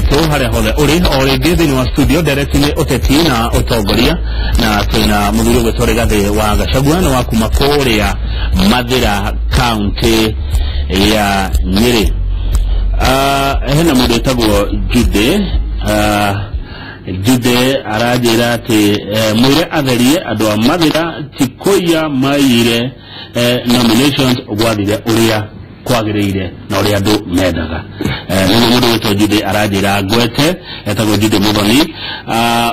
witũ harĩa hothe ũrĩ o rĩngĩ thĩinĩ wa studio ndereti-inĩ ũteti na ũtongoria na twĩna mũthuri ũgwĩtwo Rigathĩ wa Gachagua na wa kuma kũrĩa Mathĩra kaunti ya Nyĩrĩ. Hena mũndũ wĩtagwo Jude. Jude aranjĩra atĩ mwĩre atherie andũ a Mathĩra ti kũiya maiyire nominations gwathire ũrĩa kwagĩrĩire na ũrĩa andũ mendaga. Nĩguo mũndũ wĩtwo Jude aranjĩra ngwete, etagwo Jude Muthoni.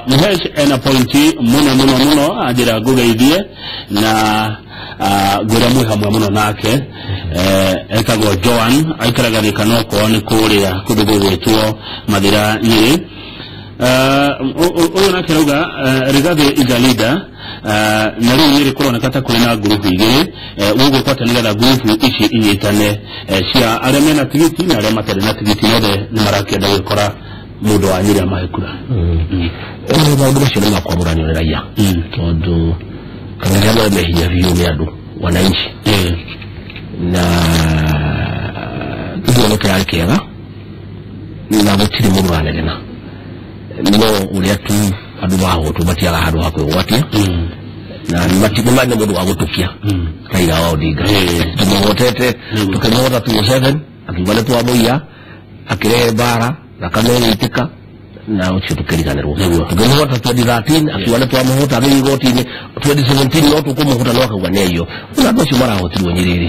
Mũhesh ena pointi mũno mũno mũno, anjĩra ngũgeithie na ngwĩra mwĩ hamwe mũno nake. Etagwo Joan, aikaraga Thika no okorwo nĩ kũrĩa kũndũ gũgwĩtwo Mathĩra Nyĩrĩ. Ũyũ nake arauga Rigathĩ is a leader, na rĩu Nyĩrĩ kũroneka ta kũrĩ na ngurubu igĩrĩ, gũgwĩkwo atĩa nĩgetha ngurubu ici inyitane, cia arĩa mena tigiti na arĩa matarĩ na tigiti, othe nĩ marakĩenda gwĩkora mũndũ wa Nyĩrĩ amahe kura. Maũndũ macio nĩ makwamũranio nĩ raia, tondũ kana arĩa me hinya biũ nĩ andũ wananchi, na gĩthurano kĩrarĩ kĩega na gũtirĩ mũndũ ũranegena, no ũrĩa tu andũ mahotwo matiaga handũ ha kwĩgwatia na nĩ marĩ na mũndũ wa gũtũkia Raila wa Odinga. Tũmũhotete tũkĩmũhota 2007, akiuga nĩ twamũiya, akĩrehe mbara, thakame ĩgĩitĩka na ũcio tũkĩriganĩrwo. Tũkĩmũhota 2013, akiuga nĩ twamũhota, agĩthiĩ igoti-inĩ. 2017 no tũkũmũhota, no akauga nĩ aiyo. Ona andũ acio marahotirwo Nyĩrĩ-rĩ,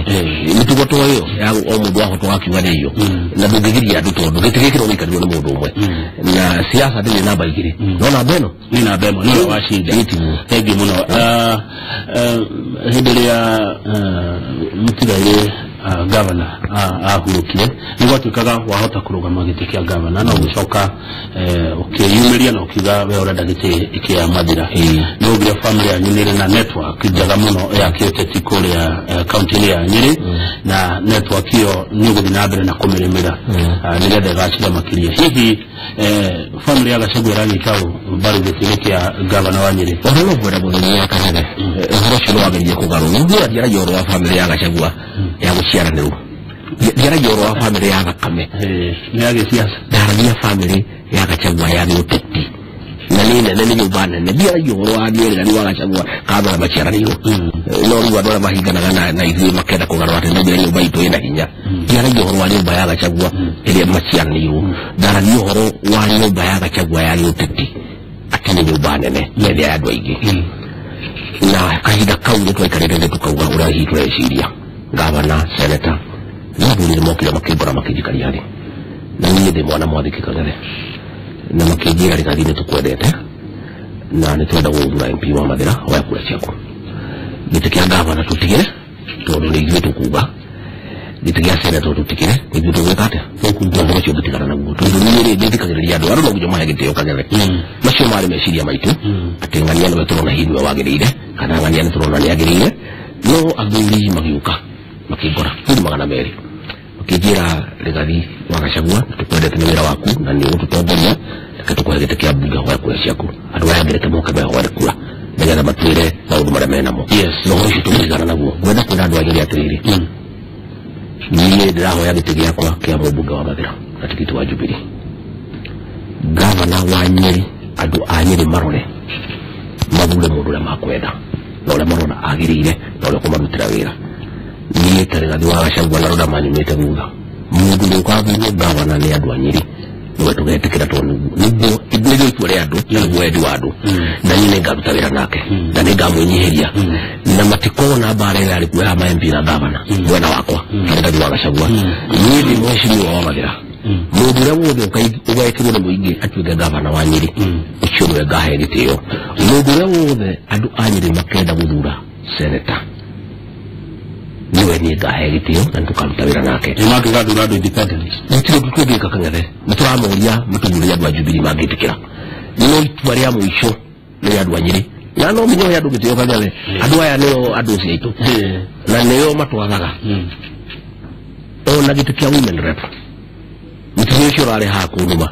mĩtugo to ĩyo ya o mũndũ ahotwo akiuga nĩ aiyo, na ndũngĩgiria andũ tondũ gĩtĩ gĩkĩ no gĩikarirwo nĩ mũndũ ũmwe, na siasa ndĩrĩ namba igĩrĩ, no namba ĩno nĩ namba ĩmwe, nĩwe wacinda. Ĩtiguo. Thengiũ mũno. Hĩndĩ ĩrĩa mũtigairĩ gavana ahurũkire, nĩ gwatuĩkaga wahota kũrũgama gĩtĩ kĩa gavana, no ũgĩcoka ũkĩyumĩria na ũkiuga we ũrenda gĩtĩ kĩa Mathĩra. Nĩ ũgire family yanyu nĩ ĩrĩ na network njega mũno ya kĩũteti kũrĩa kaunti-inĩ ya Nyĩrĩ, na network ĩyo nĩ ũgũthiĩ na mbere na kũmĩrĩmĩra nĩgetha ĩgacĩre makĩria. Hihi family ya Gachagua ĩranyita mbaru gĩtĩ-inĩ kĩa gavana wa Nyĩrĩ? Ũhoro no kwenda mũthenya ya Kang'ethe, ũhoro ũcio nĩ wageririe kũgarũrwo. Niĩ ndiaragia ũhoro wa family ya Gachagua ya gũciaranĩrwo, ndiaragia ũhoro wa family ya thakame, nĩ ya gĩsiasa. Ndaragia family ya Gachagua ya gĩũteti, na nĩ nene, nĩ nyũmba nene. Ndiaragia ũhoro wa niĩ wa Gachagua kana maciaranĩirwo, no rĩu andũ arĩa mahinganaga na ithuĩ makenda kũgarũra atĩ no nginya nyũmba itũ ĩna hinya. Ndiaragia ũhoro wa nyũmba ya Gachagua ĩrĩa maciaranĩirwo, ndaragia ũhoro wa nyũmba ya Gachagua ya gĩũteti, atĩ nĩ nyũmba nene na ĩrĩa ya andũ aingĩ. Na kahinda kau nĩ twaikarĩte thĩ tũkauga ũrĩa hihi tũreciria gavana, seneta, no athuri nĩ mokire makĩngora makĩnjikaria thĩ, na niĩ ndĩ mwana mwathĩki Kang'ethe, na makĩnjĩra, "Rigathi, nĩ tũkwendete na nĩ twenda gũgũthura MP wa Mathĩra, oya kura ciaku. Gĩtĩ kĩa gavana tũtigĩre tondũ nĩ ithuĩ tũkuga, gĩtĩ gĩa seneta tũtigĩre nĩ ithuĩ tũgwĩka atĩa, ũhoro ũcio ũngĩtigana naguo, tondũ niĩ rĩ nĩthikagĩrĩria andũ, andũ no nginya mahe gĩtĩo." Kang'ethe, macio marĩ meciria maitũ atĩ ng'ania nĩwe tũrona hihi nĩwe wagĩrĩire, kana ng'ania nĩ tũrona nĩ agĩrĩire. No athuri magĩũka makĩngora thuri 200, makĩnjĩra, "Rigathi wa Gachagua, nĩ tũkwendete nĩ wĩra waku na nĩ ũgũtũtongoria, reke tũkũhe gĩtĩ kĩa mbunge, hoya kura ciaku. Andũ aya angĩ reke moke mehoere kura nĩgetha matwĩre maũndũ marĩa menamo na ũhoro ũcio tũgũtigana naguo." Ngwenda kwĩra andũ a Nyĩrĩ atĩrĩrĩ, niĩ ndĩrahoya gĩtĩ gĩakwa kĩa mũmbunge wa Mathĩra na tigiti wa Jubilee. Gavana wa Nyĩrĩ, andũ a Nyĩrĩ marore mathure mũndũ ũrĩa makwenda na ũrĩa marona agĩrĩire na ũrĩa ũkũmarutĩra wĩra. Niĩ ta Rigathi wa Gachagua na rũrĩa manyumĩte thutha, mũndũ ũrĩa ũkathurwo gavana nĩ andũ a Nyĩrĩ nĩwe tũgetĩkĩra, tondũ nĩguo nĩrĩo itua rĩa andũ na nĩguo wendi wa andũ, na niĩ nĩngaruta wĩra nake na nĩngamwĩnyihĩria, na matikona mbara ĩrĩa yarĩ kuo ya ma MP na gavana mwena wakwa. Rigathi wa Gachagua, niĩ ndĩ mheshimiwa wa Mathĩra. Mũndũ ũrĩa wothe ũgekĩrwo nĩ mũingĩ atuĩke gavana wa Nyĩrĩ, ũcio nĩwe ngahe gĩtĩo. Mũndũ ũrĩa wothe andũ a Nyĩrĩ makenda gũthura seneta, niwe niĩ ngahe gĩtĩo na nĩtũkaruta wĩra nake. Nĩ mangĩgathura andũ independent? Gũtirĩ ũndũ tũngĩka Kang'ethe, nĩ tũramoria matũthurĩre andũ a Jubilee mangĩtĩkĩra, no itua rĩa mũico nĩ rĩa andũ a Nyĩrĩ, na no nginya ũhe andũ gĩtĩo Kang'ethe. Andũ aya nĩo andũ ũcio aitũ na nĩo matwathaga. Ona gĩtĩ kĩa women rep, mũtumia ũcio ũrarĩ haha kũnuma.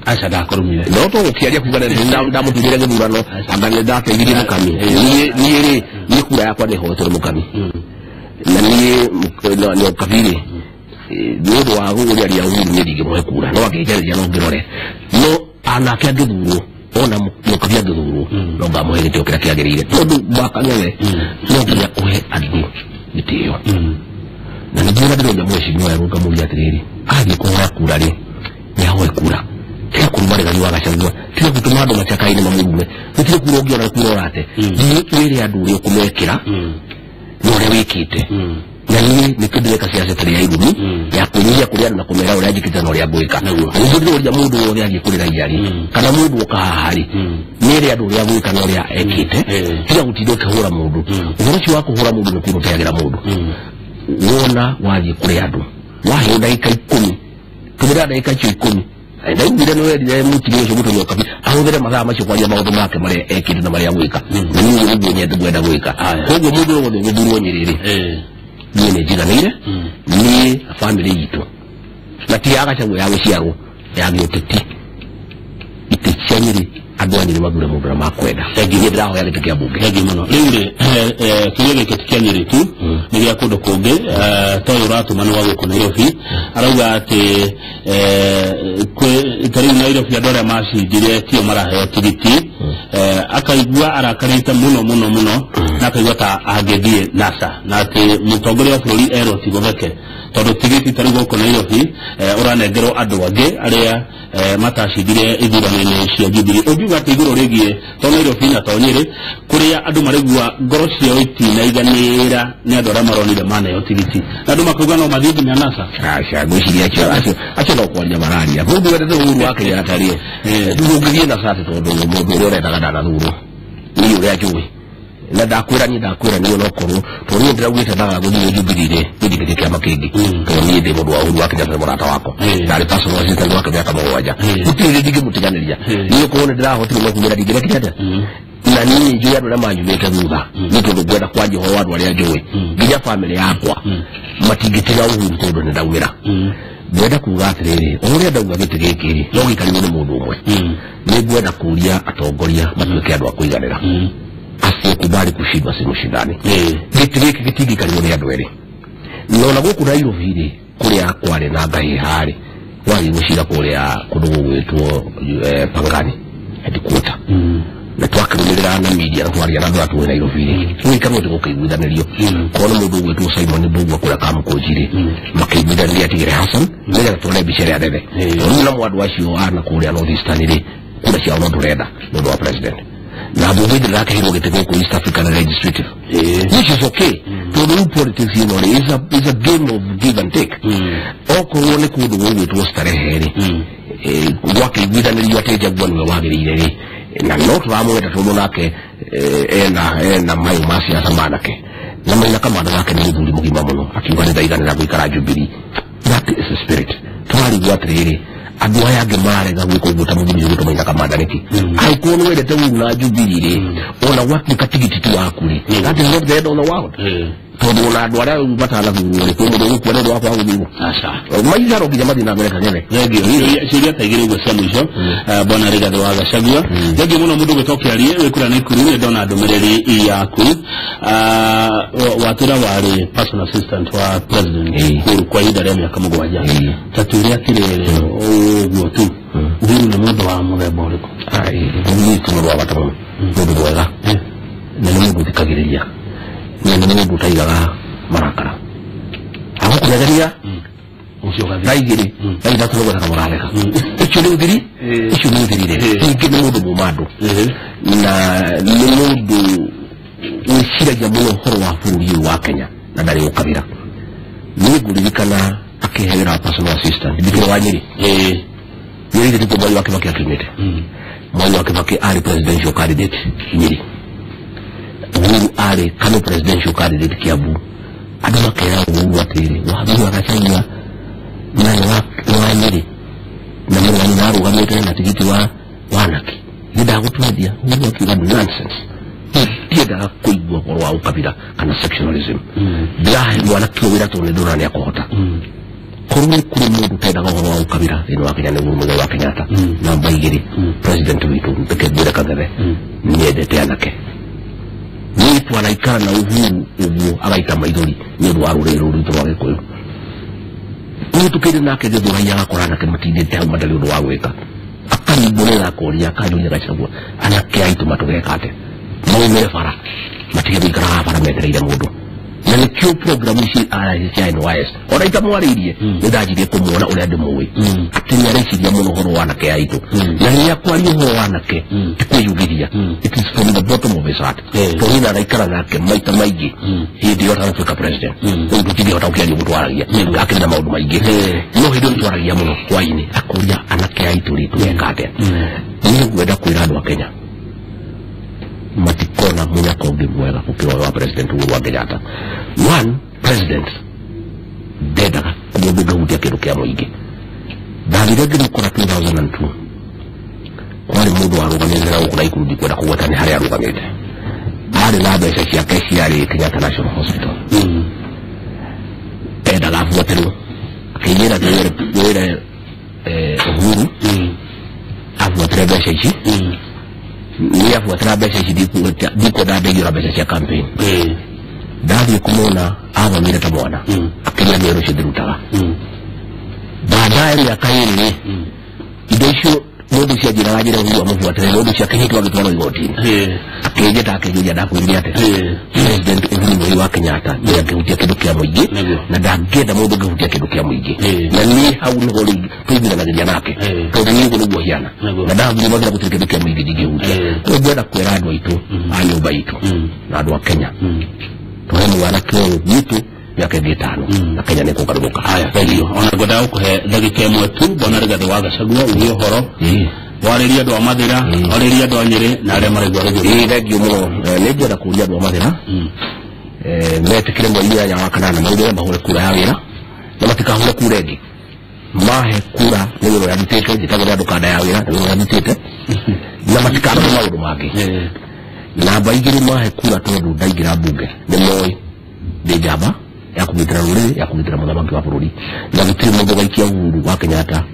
Aca, ndakũrumire. No tũgũkĩaria kuga ndamũtumire gĩthurano, anga nĩ ndateithirie mũkami. Niĩ rĩ, niĩ kura yakwa nĩ hoetwo nĩ mũkami, na niĩ nĩ ũkabi rĩ Nĩ ũndũ wa gũgũrĩaria Uhuru niĩ ndingĩmũhe kura no angĩnjarĩria no ngĩrore no anake angĩthurwo ona Mũkabi angĩthurwo no ngamũhe gĩtĩo kĩrĩa kĩagĩrĩire tondũ Wakang'ethe no nginya ũhe andũ gĩtĩo. Na nĩguo ndĩroria mheshimiwa Erũ ngamũria atĩrĩrĩ athiĩ kũhoya kura rĩ nĩ ahoe kura tiga kũruma Rigathi wa Gachagua tiga gũtũma andũ macakaine mamũrume gũtirĩ kura ũngĩona kura ũrate thiĩ wĩre andũ ũrĩa ũkũmekĩra na ũrĩa wĩkĩte. Na niĩ nĩkĩo ndĩreka ciaca ĩtarĩ ya irumi ya kwĩnyihia kũrĩ andũ na kũmera ũrĩa njĩkĩte na ũrĩa ngwĩka. Nĩguo ndĩroria mũndũ wothe athiĩ kũrĩ raia rĩ kana mũndũ oka haha rĩ nĩere andũ ũrĩa gwĩka na ũrĩa ekĩte tiga gũtinda ũkĩhũra mũndũ. Ũhoro ũcio wa kũhũra mũndũ nĩ kũndũ ũteagĩra mũndũ. Wona wathiĩ kũrĩ andũ waheo ndagĩka 10 tũmĩra ndagĩka icio 10 ndaiguire nĩ werire mũtumia ũcio mũtũmia Ũkabi ahũthĩre mathaa macio kwaria maũndũ make marĩa ekĩte na marĩa gwĩka. Na niĩ ũguo nĩguo nyende ngwenda gwĩka. Koguo mũndũ wothe ũgũthurwo Nyĩrĩ rĩ niĩ nĩ njiganĩire niĩ na bamĩrĩ itũ na ti ya Gachagua ya gũciarwo ya gĩũteti itĩ cia Nyĩrĩ andũ a Nyĩrĩ mathure mũndũ ũrĩa makwenda. Niĩ ndĩrahoya gĩtĩ kĩa mbunge. Thengi mũno. Rĩu rĩ kĩũria gĩkĩ ti kĩa Nyĩrĩ tu nĩ gĩa kũndũ kũngĩ ta ũyũ ũratũma nĩ wa gũkũ Nairobi arauga atĩ ta rĩu Nairobi andũ arĩa macindire tio maraheo tigiti akaigua arakarĩte mũno mũno mũno na akaigua ta angĩthiĩ NASA na atĩ mũtongoria wa bũrũri erwo ti gũtheke tondũ tigiti ta rĩu gũkũ Nairobi ũranengerwo andũ angĩ arĩa matacindire ithurano-inĩ cia Jubilee. Ũngiuga atĩ igũrũ rĩgiĩ to Nairobi na to Nyĩrĩ kũrĩa andũ maraigua ngoro ciao itinaiganĩra nĩ andũ arĩa maronire maneo tigiti na andũ makauga no mathiĩ nginya NASA. Aca ngwĩciria acio no kwaria mararia mũndũ wendete Uhuru wa Kenyatta rĩ ndũngĩthiĩ NASA atĩ tondũ mũndũ ũrĩa ũrendaga ndanathurwo niĩ ũrĩa njũĩ na ndakwĩra niĩ ndakwĩra niĩ onokorwo tondũ niĩ ndĩraugĩte ndaga gũthiĩ Jubilee rĩ niĩ ndingĩthiĩ kĩama kĩngĩ tondũ niĩ ndĩ mũndũ wa Uhuru wa Kenyatta nĩ mũrata wakwa ndarĩ personal assistant wake mĩaka 7 gũtirĩ hĩndĩ ndingĩmũtiganĩria niĩ okorwo nĩ ndĩrahotire no kumĩra ndingĩrekire atĩa. Na niĩ njũĩ andũ arĩa manyumĩte thutha nĩ tondũ ngwenda kwanjia ũhoro wa andũ arĩa njũĩ nginya bamĩrĩ yakwa matingĩtiga Uhuru tondũ nĩ ndaumĩra. Ngwenda kuga atĩrĩrĩ o ũrĩa ndauga gĩtĩ gĩkĩ rĩ no gĩikarirwo nĩ mũndũ ũmwe. Nĩ ngwenda kũria atongoria matuĩke andũ a kũiganĩra asiyekubali kushindwa si mshindani. Gĩtĩ gĩkĩ gĩtingĩikarirwo nĩ andũ erĩ. No na gũkũ Nairobi rĩ kũrĩa kwarĩ na ngahĩha rĩ gwathiĩ gũcira kũrĩa kũndũ gũgwĩtwo Pangani headquarter na twakĩrũmĩrĩra na media na twaria na andũ arĩa tũĩ Nairobi rĩ gũgĩikarwo atĩ gũkĩiguithanĩrio korwo nĩ mũndũ ũgwĩtwo Simon Mbugua kũrĩa Kamũkũnji rĩ makĩiguithanĩria atigĩre Hassan nĩgetha tuone mbica ĩrĩa nene. Rĩu namo andũ acio a na kũrĩa North Eastern rĩ kura ciao no tũrenda nĩ ũndũ wa president na mbunge ndĩrakĩheirwo gĩtĩ gũkũ East African Legislative which is okay tondũ rĩu politics ĩno rĩ is a game of give and take. Okorwo nĩ kũndũ gũgwĩtwo Starehe rĩ gwakĩiguithanĩrio atĩ Jaguar nĩwe wagĩrĩire rĩ na no tũramwenda tondũ nake ena mayũ ma siasa manake na Maina Kamanda nake nĩ mũthuri mũgima mũno akiuga nĩ ndaiganĩra gũikara Jubilee. That is the spirit. Tũrarigwo atĩrĩrĩ andũ aya angĩ marega gwĩka ũguo ta mũthuri ũyũ ũgwĩtwo Maina Kamanda nĩkĩ angĩkorwo nĩ wendete Uhuru na Jubilee rĩ ona gwatuĩka tigiti ti waku rĩ that is not the end of the world tondũ ona andũ arĩa rĩu matanathurwo rĩ kwĩ mũndũ ũgũkua nĩ ũndũ wa kwaga gũthurwo maitha no nginya mathiĩ na mbere Kang'ethe. Thengiũ ciũria ta igĩrĩ ũguo cia mũico bwana Rigathĩ wa Gachagua. Thengiũ mũno mũndũ ũgwĩtwo Kĩarie wĩ kũrĩa Naikuru nĩ ndona ndũmĩrĩri yaku watwĩra warĩ personal assistant wa president Uhuru kwa ihinda rĩa mĩaka 7 ta twĩre atĩrĩrĩ ũguo tu Uhuru nĩ mũndũ wa mũthemba ũrĩkũ? Niĩ ti mũndũ wa bata mũno mũndũ mwega na nĩ mũndũ ũthikagĩrĩria na nĩ mũndũ ũtaigaga marakara agũkũregeria ũcio ũgathiĩ thaa 2 thaa 3 nĩgwethaga mũratheka icio nĩ ũthiri icio nĩ ũthirire. Ningĩ nĩ mũndũ mũma andũ na nĩ mũndũ wĩciragia mũno ũhoro wa bũrũri ũyũ wa Kenya na ndarĩ ũkabira. Niĩ ngũririkana akĩhe wĩra wa personal assistant ndikĩrĩ wa Nyĩrĩ Nyĩrĩ nĩkuo Mwai wa Kibaki akiumĩte. Mwai wa Kibaki arĩ presidential candidate Nyĩrĩ, Uhuru arĩ KANU presidential candidate Kiambu. Andũ makera Uhuru atĩrĩrĩ wathuri wa Gachagua na nĩ wa Nyĩrĩ na mũrũ wa nyina arũgamĩte na tigiti wa wanake nĩ ndagũtwendia. Uhuru akiuga nonsense ndiendaga kũigua ũhoro wa ũkabira kana sectionalism ndĩrahe mwanake ũyũ wĩra tondũ nĩ ndĩrona nĩ akũhota. Korwo nĩ kũrĩ mũndũ ũtendaga ũhoro wa ũkabira thĩinĩ wa Kenya nĩ Uhuru Muigai wa Kenyatta. Namba 2 president witũ reke ngwĩre Kang'ethe nĩendete anake. Niĩ twanaikara na Uhuru ũguo agaita maithori nĩ ũndũ wa rũrĩrĩ rũrũ rwitũ rwa Gĩkũyũ. Mũhĩtũkĩire nake Gĩthũrai agakora anake matindĩte hau matarĩ ũndũ wa gwĩka. Akanimbũrĩra akoria akanjũria Gachagua anake aitũ matũgeka atĩa? Maumĩre bara matige gũikaraga bara metereire mũndũ. Na nĩkĩo programu ici cia NYS ona itamwarĩirie nĩ ndanjirie kũmuona ũrĩa ndĩmũĩ atĩ nĩ areciria mũno ũhoro wa anake aitũ na rĩrĩa kwaria ũhoro wa anake ti kwĩyugithia, it is from the bottom of his heart. Tondũ niĩ ndanaikara nake maita maingĩ hĩndĩ ĩyo atanatuĩka president, rĩu tũtingĩhota gũkĩaria ũguo twaragia akĩrĩ na maũndũ maingĩ, no hĩndĩ ĩyo nĩtwaragia mũno hwainĩ akũria anake aitũ rĩ tũgeka atĩa. Niĩ ngwenda kwĩra andũ a Kenya matikona mũnyaka ũngĩ mwega gũkĩra ũyũ wa President Uhuru wa Kenyatta. One president ndendaga mũndũ ũngĩhutia kĩndũ kĩa mũingĩ. Ndathire ngĩmũkora 2002 kwarĩ mũndũ warũgamĩte na gũkũ Naikuru, ndikwenda kũgweta nĩ harĩa arũgamĩte, arĩ na mbeca ciake ciarĩ Kenyatta National Hospital, endaga abuatĩrwo, akĩnjĩra ngwĩre Uhuru abuatĩre mbeca ici. Niĩ abuatĩra mbeca ici ndikwenda ndeigĩra mbeca cia campaign. Ndathiĩ kũmwona athomire ta mwana, akĩnjĩra nĩ ũcio ndĩrutaga. Baadaye mĩaka ĩrĩ rĩ, indo icio mũndũ ũcio anjĩraga njĩra Uhuru amũbuatĩre, mũndũ ũcio akĩnyitwo agĩtwarwo igoti-inĩ, akĩnjĩta akĩnjũria ndakwĩrire atĩa. President Uhuru Muigai wa Kenyatta nĩ angĩhutia kĩndũ kĩa mũingĩ na ndangĩenda mũndũ ũngĩhutia kĩndũ kĩa mũingĩ. Na niĩ hau nĩho rĩu tũiguithanagĩria nake, tondũ niĩ ũguo nĩguo hiana na ndathire mathira gũtirĩ kĩndũ kĩa mũingĩ ndingĩhutia. Rĩu ngwenda kwĩra andũ aitũ a nyũmba itũ na andũ a Kenya, tũhe mwanake ũyũ witũ mĩaka ĩngĩ 5 na Kenya nĩ kũgarũrũka. Haya, thank you. Ona ngwendaga gũkũhe ndagĩka ĩmwe tu, bwana Rigathĩ wa Gachagua, uge ũhoro warĩrie andũ a Mathĩra, warĩrie andũ a Nyĩrĩ na arĩa maraigua rũgĩrĩ. Ĩĩ, thengiũ mũno. Nĩ ngwenda kũria andũ a Mathĩra metĩkĩre mweri 8 wa kanana maumĩre mahũre kura ya wĩra na matikahũre kura ĩngĩ. Mahe kura nĩ wĩra ũrĩa ndutĩte, njĩtagwo nĩ andũ kanda ya wĩra, nĩ wĩra ũrĩa ndutĩte, na matikanone maũndũ mangĩ. Namba 2, mahe kura tondũ ndaingĩra mbunge nĩ moĩ ndĩ njamba ya kũgitĩra rũrĩrĩ, ya kũgitĩra mũthamaki wa bũrũri, na gũtirĩ mũndũ ũgaikia Uhuru wa Kenyatta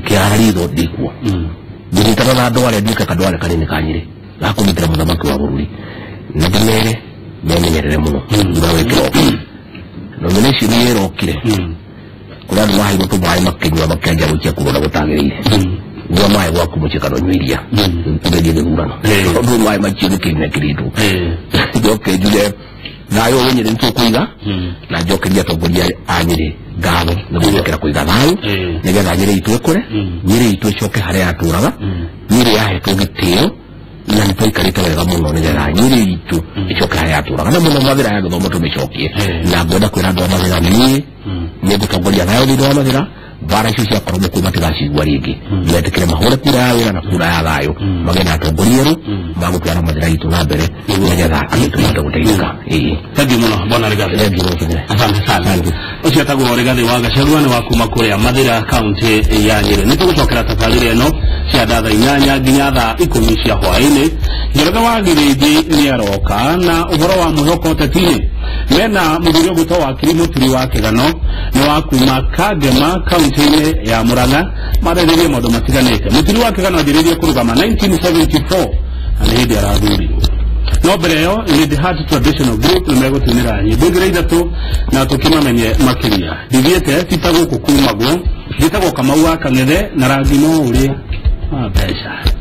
kĩara ritho ndĩkuo. Ngũnyitana na andũ arĩa nduĩke kandware kanini ka Nyĩrĩ ga kũgitĩra mũthamaki wa bũrũri, na ndĩmere memenyerere mũno thutha wa kĩroko nomination nĩ ĩrokire kũrĩ andũ maheirwo tũmaĩ makĩnyua makĩanjia gũikia kura ũrĩa gũtagĩrĩire. Nyua maĩ gwaku mũciĩ kana ũnyue iria ũgerie gĩthurano, tondũ maĩ macio nĩ kĩrĩ mekĩrĩtwo. Njoke njuge thayũ ũyũ Nyĩrĩ nĩtũkũiga, na njokerie atongoria a Nyĩrĩ ngatho nĩ gwĩtĩkĩra kũiga thayũ nĩgetha Nyĩrĩ itũ ĩkũre, Nyĩrĩ itũ ĩcoke harĩa yatũraga. Nyĩrĩ yahetwo gĩtĩo na nĩ twaikarĩte wega mũno nĩgetha Nyĩrĩ itũ ĩcoke harĩa yatũraga, na mũno Mathĩra ya gĩthomo tũmĩcokie. Na ngwenda kwĩra andũ a Mathĩra niĩ nĩ ngũtongoria thayũ thĩinĩ wa Mathĩra. Mbara icio cia koromokwo matigacigua rĩngĩ, metĩkĩre mahũre kura ya wĩra na kura ya thayũ, magĩe na atongoria erũ magũtwara Mathĩra itũ na mbere nĩgetha andũ tũhote gũteithĩka. Ĩĩ. Thank you mũno, bwana Rigathĩ. Thengiũ mũno, Kĩng'ere. Asante sana. Ũcio etagwo Rigathĩ wa Gachagua, nĩ wa kuma kũrĩa Mathĩra, kaunti ya Nyĩrĩ. Nĩ tũgũcokera tabarĩra ĩno cia thaa 8 nginya thaa 10 cia hwaĩ-inĩ. Njoroge wa Gĩrĩnji nĩ aroka na ũhoro wa mwĩhoko ũteti-inĩ mena mũthuri ũgwĩtwo Wakiri Mũturi wa Kĩgano, nĩ wa kuma Kangema, kaunti-inĩ ya Murang'a, marĩrĩrie maũndũ matiganĩte. Mũturi wa Kĩgano anjĩrĩirie kũrũgama 1974 na nĩ hĩndĩ arathurirwo. No mbere ĩyo Lady Heart Traditional Group nĩ megũtunĩra nyĩmbo igĩrĩ ithatũ na tũkĩmamenye makĩria. Ndithiĩte ti ta gũkũ kumagwo, njĩtagwo Kamau wa Kang'ethe na rangi no ũrĩa wa mbeca.